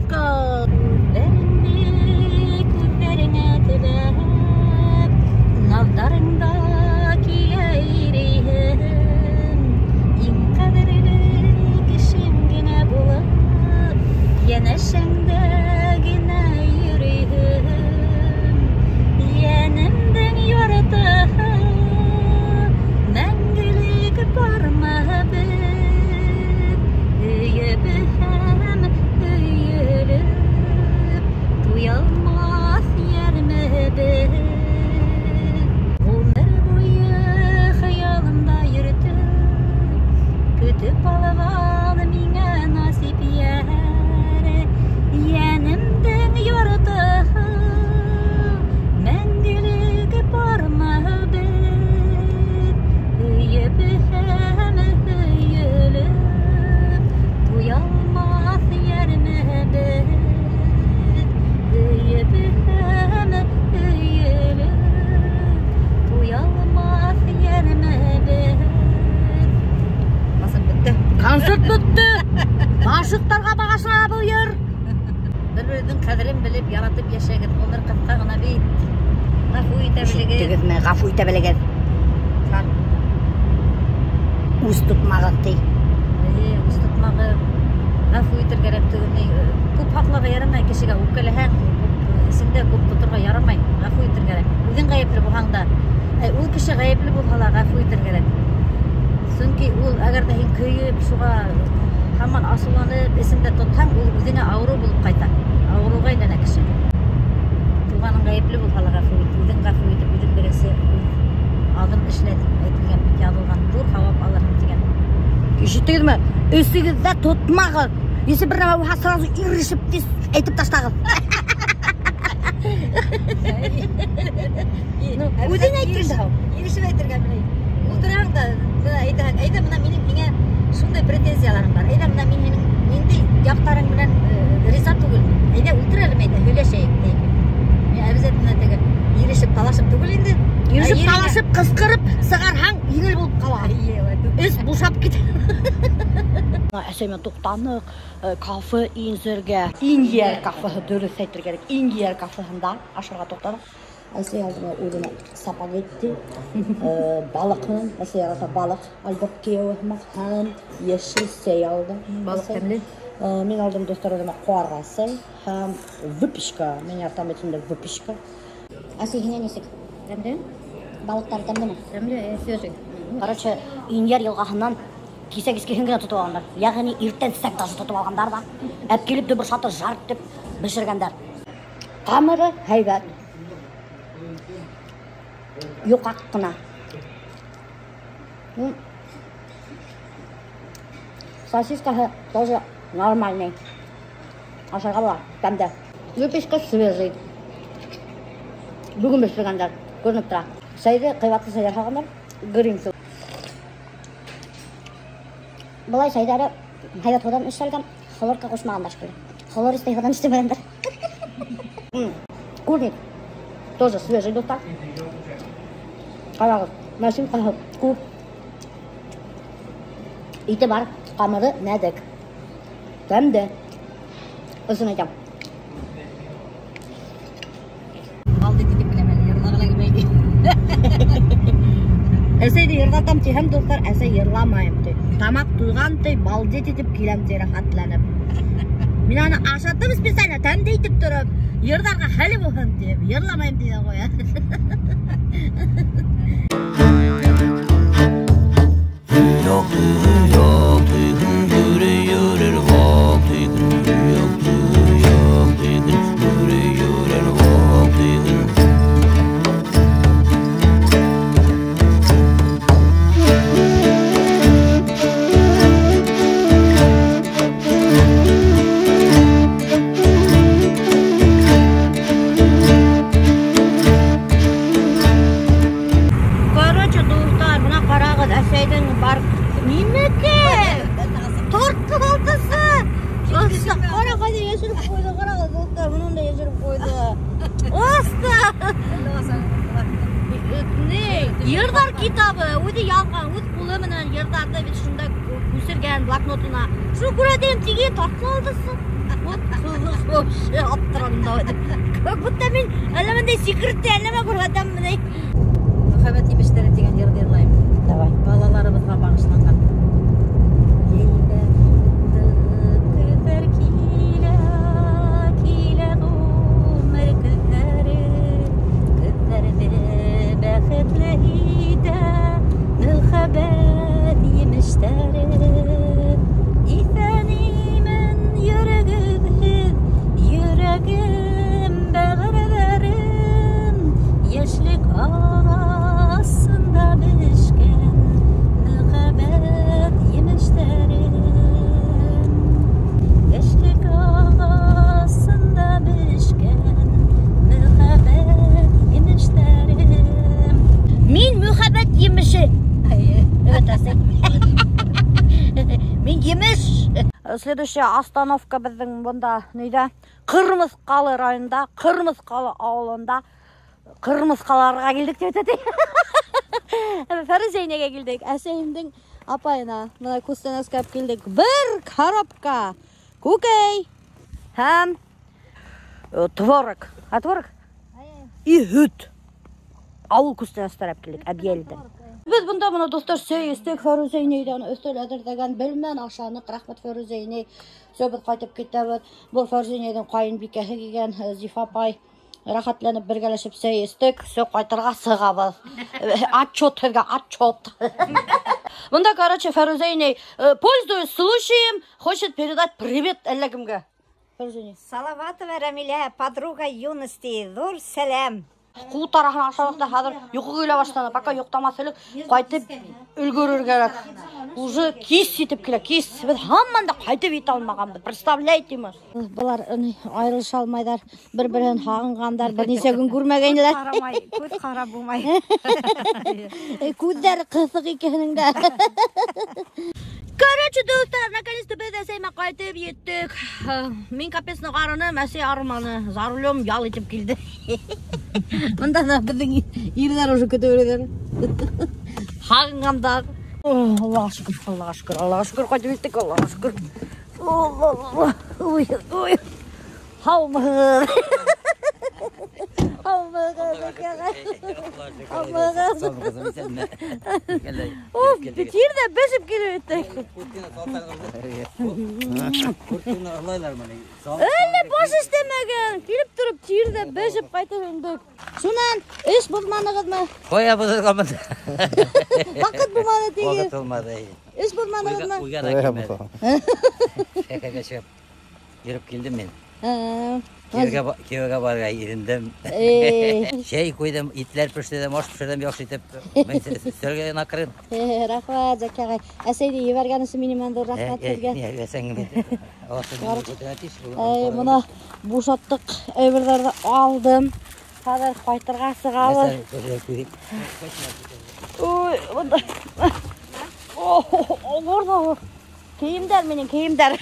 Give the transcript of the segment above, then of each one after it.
Заправка. Күҙҙәреңде күҙҙәреңә төбәп, наҙҙарыңда килә ирейһем. Иң ҡәҙерле кешем генә булып, йәнәшәңдә генә йөрөйһөм. Йәнемдең яртыһы, мәңгелек бармы беҙ? Һөйөп һәм һөйөлөп, туялмаҫ йәрме беҙ? Ғүмер буйы хыялымда йөрөтөп, көтөп алған миңә насип йәр. Йәнемдең яртыһы, мәңгелек бармы беҙ? Һөйөп һәм һөйөлөп, туялмаҫ йәрме беҙ? Һөйөп һәм һөйөлөп, туялмаҫ йәрме беҙ? Концерт бөттө. Концерт бөттө. Ғашиҡтарға бағышлана был йыр. Бер-береҙҙең ҡәҙерен белеп, яратып йәшәгеҙ. Ғүмер ҡыҫҡа ғына бит. Ғәфү итә белегеҙ. Ишеттегеҙме? Ғәфү итә белегеҙ. Үс тотмағыҙ ти. Эйе, үс тотмағыҙ. Ғәфү итергә кәрәк түгел. Күп һаҡларға ярамай кешегә, үпкәләһәң, эсендә күп тоторға ярамай. Ғәфү итергә кәрәк. Үҙең ғәйепле булһаң да, ул кеше ғәйепле булһа ла ғәфү итергә кәрәк. Сөнки ул әгәр ҙә һин көйөп, шуға һаман асыуланып, эсендә тотһаң, ул үҙеңә ауырыу булып ҡайта. Ауырыуға әйләнә кеше. Туғаның ғәйепле булһа ла ғәфү ит, үҙең ғәфү итеп, үҙең беренсе аҙым эшлә тип әйтелгән бит, яҙылған, ҙур һауап алырһың тигән. Ишеттегеҙме? Эсегеҙҙә тотмағыҙ. Если бер нәмә булһа, сразу ирешеп тиз әйтеп ташлағыҙ. Ну, үҙең әйттең дә. Ирешеп әйтергә беләйем. Ултыраһың да, бына әйтәһең, әйҙә бына минең һиңә шундай претензияларым бар. Әйҙә бына мин һинең ниндәй яҡтарың менән риза түгел. Әйҙә ултыр әле, әйҙә һөйләшәйек тием. Мин обязательно теге ирешеп талашып түгел инде. Ирешеп Ә, талашып, ҡысҡырып сығарһаң, еңел булып ҡала. Эйе, улай түгел. Эс бушап китә. Әсәй менән туҡтаныҡ, кафе Инзергә. Инйәр кафеһы, дөрөҫ әйтергә кәрәк. Инйәр кафеһында ашарға туҡтаныҡ. Әсәй алдына үҙенә спагетти, балыҡ менән, әсәй ярата балыҡ, Альберт кейәүе һымаҡ, һәм йәшел сәй алды. Балыҡ Әсәй. тәмле. Мин алдым, дуҫтар, үҙемә ҡарға сәй һәм выпечка. Мин яратам бит инде выпечка. Әсәй, һиңә нисек? Тәмле? Балыҡтар тәмлеме? Тәмле, свежий. Короче, Инйәр йылғаһынан кисә кискеһен генә тотоп алғандар. Йәғни иртәнсәк даже тотоп алғандар ҙа. Әп килеп дөбөр шатыр жарт тип бешергәндәр. Ҡамыры һәйбәт. Йоҡаҡ ҡына. Сосискаһы тоже нормальный. Ашарға була, тәмле. Выпечка свежий. Бөгөн бешергәндәр, күренеп тора. Сәйҙе ҡыйбатлы сәйҙәр һалғандар. Гринфилд. Былай сәйҙәре һәйбәт һыуҙан эшләнгән, хлорка ҡушмағандар шикелле. Хлористый һыуҙан эшләмәгәндәр. Курник тоже свежий, дуҫтар. Ҡарағыҙ, начинкаһы күп. Ите бар, ҡамыры нәҙек. Тәмле. Ысын әйтәм. Балды тип беләм әле, йырлағы ла килмәй. Әсәйҙе йырлатам тиһәм, дуҫтар, әсәй йырламайым ти. Тамаҡ туйған ти, балдеть итеп киләм ти, рәхәтләнеп. Мин аны ашаттым специально, тәмле итеп тороп, йырҙарға хәле булһын тип, йырламайым ти ҙә ҡуя. Йырҙар китабы, үҙе яҙған, үҙ ҡулы менән йырҙарҙы бит шунда күсергән блокнотына. Шуны күрә тием, тиген тартҡы алдысы. Вот ҡыҙыҡ. Вообще аптыраным да. Как будто мин әллә ниндәй секретты әллә нәмә күрһәтәм ни. Мөхәббәт емештәре тигән йырҙы йырлайым. Давай. Балаларыбыҙға бағышланған. Көҙҙәр килә, килә ғүмер көҙҙәре, көҙҙәрҙе бәхетле итә мөхәббәт емештәре. Иҫән-имен йөрөгөҙ һеҙ, йөрәгем, бәғерҙәрем, йәшлек ағасында бешкән мөхәббәт емештәрем. Йәшлек ағасында бешкән мөхәббәт емештәрем. Мин мөхәббәт емеше. Evet, әсәй. Мин емеш. Следующая остановка беҙҙең бында ниҙә? Ҡырмыҫҡалы районында, Ҡырмыҫҡалы ауылында. Ҡырмыҫҡаларға килдек тип әйтә. Фәрүзә инәгә килдек. Әсәйемдең апайына бына күстәнәскә алып килдек. Бер коробка күкәй һәм творог. А творог? И һөт. Ауыл күстәнәстәр алып килдек, Әбйәлилдән. Беҙ бында бына дуҫтар сәй эстек, Фәрүзә инәйҙән өҫтәл әҙерләгән, белмән ашаныҡ, рәхмәт Фәрүзә инәй. Всё, беҙ ҡайтып китәбеҙ. Был Фәрүзә инәйҙең ҡайынбикәһе килгән, Зифа апай. Рәхәтләнеп бергәләшеп сәй эстек, всё, ҡайтырға сығабыҙ. Отчет һеҙгә, отчет. Бында, короче, Фәрүзә инәй, пользуясь случаем, хочет передать привет әллә кемгә. Фәрүзә инәй. Салаватова Рәмилә, подруга юности, ҙур сәләм. Ҡул тараһын ашалыҡ та хәҙер йоҡо килә башланы. Пока йоҡтамаҫ элек ҡайтып өлгөрөр кәрәк. Уже кис етеп килә, кис. Беҙ һаман да ҡайтып етә алмағанбыҙ. Представляете мы? Былар айырылыша алмайҙар, бер-береһен һағынғандар, бер нисә көн күрмәгәйнеләр. Ҡарамай, күҙ ҡарап булмай. Күҙҙәре ҡыҫыҡ икәнен дә. Короче, дуҫтар, наконец-то беҙ әсәйемә ҡайтып еттек. Мин капец арыным, әсәй арыманы. За рулем ял итеп килде. Бында да беҙҙең ирҙәр уже көтөп йөрөйҙәр. Һағынғандар. Аллаға шөкөр, Аллаға шөкөр, Аллаға шөкөр, ҡайтып еттек, Аллаға шөкөр. Ой, ой. Һаумыһығыҙ. Һаумыһығыҙ, Һаумыһығыҙ. Уф, тир ҙә бешеп килеп еттек. Әллә баш эшләмәгән. Килеп тороп тир ҙә бешеп ҡайтып индек. Шунан эш боҙманығыҙмы? Ҡоя боҙолғанмын. Ваҡыт булманы тигеҙ. Ваҡыт булманы. Эш боҙманығыҙмы? Уйға ла килмәне. Шәһәргә сығып йөрөп килдем мин. Кейәүгә барырға ирендем. Сәй ҡуйҙым, итләр пешерҙем, аш пешерҙем, яҡшы итеп. Мин өҫтәлгә генә ҡырым. Рәхмәт, Зәки ағай. Әсәйҙе ебәргән өсөн минең менән ҙур рәхмәт һеҙгә. Бына бушаттыҡ, әйберҙәрҙе алдым. Хәҙер ҡайтырға сығабыҙ. Ой, бында. Ауыр ҙа ауыр. Кейемдәр минең, кейемдәр.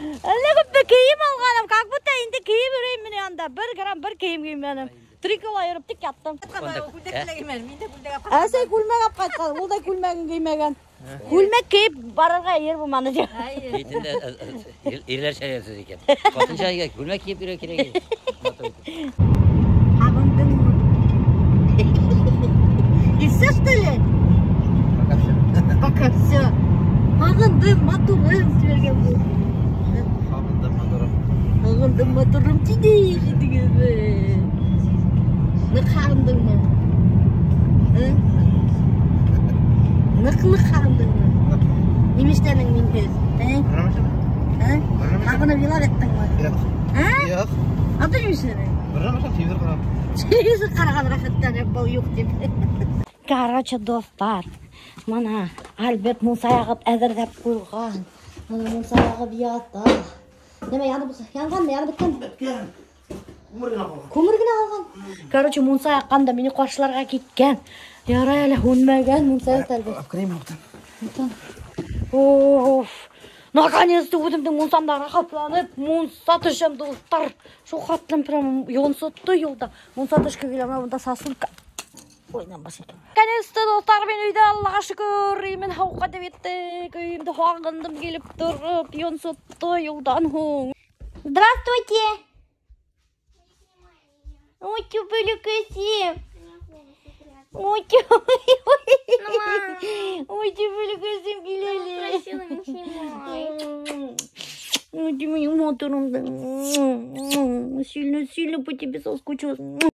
Әллә күпме кейем алғаным, как будто инде кейем йөрөйөм мин анда. Бер грамм бер кейем кеймәнем. Трикола йөрөп тик яттым. Әсәй күлмәк алып ҡайтҡан, ул да күлмәген кеймәгән. Күлмәк кейеп барырға ер булманы. Итендә ирләрсә йөрөйһөҙ икән. Ҡатынса күлмәк кейеп йөрөргә кәрәк. Һағындыңмы? И все, что ли? Пока все. Пока все. Һағындым, матурым тибергән был. Һағындым, матурым. Һағындым, матурым тине тигеҙме? Ныҡ һағындыңмы? Ныҡ-ныҡ һағындыңмы? Нимә эшләнең минһеҙ? Һағынып илап яттыңмы? Юҡ. Юҡ. Ата нимә эшләнең? Бер нәмә эшләп, телевизор ҡарап. Телевизор ҡараған рәхәтләнеп, был юҡ тип. Короче, дуҫтар, мына Альберт мунса яғып әҙерләп ҡуйған. Мына мунса яғып ята. Нимә, янып, янғанмы, янып бөткәнме? Бөткән. Күмер генә ҡалған. Күмер генә ҡалған. Короче, мунса яҡҡан да мине ҡаршыларға киткән. Ярай әле һүнмәгән мунса бит, Альберт. Алып керәйем уттан. Уттан. Уф. Наконец-то үҙемдең мунсамда рәхәтләнеп мунса төшәм, дуҫтар. Шул хәтлем прям йонсотто юлда. Мунса төшкө килә, мына бында сосулька. Уйнан баш икән. Наконец-то, дуҫтар, мин өйҙә, Аллаға шөкөр, мин һауҡа тип еттек. Өйөмдө һағындым килеп тороп, йонсотто юлдан һуң. Здравствуйте. Тотя. Ой, бәләкәсем. Ой, ой, бәләкәсем килә әле. Просила, не снимай. Ой, ты моя матурым. Сильно, сильно по тебе соскучилась.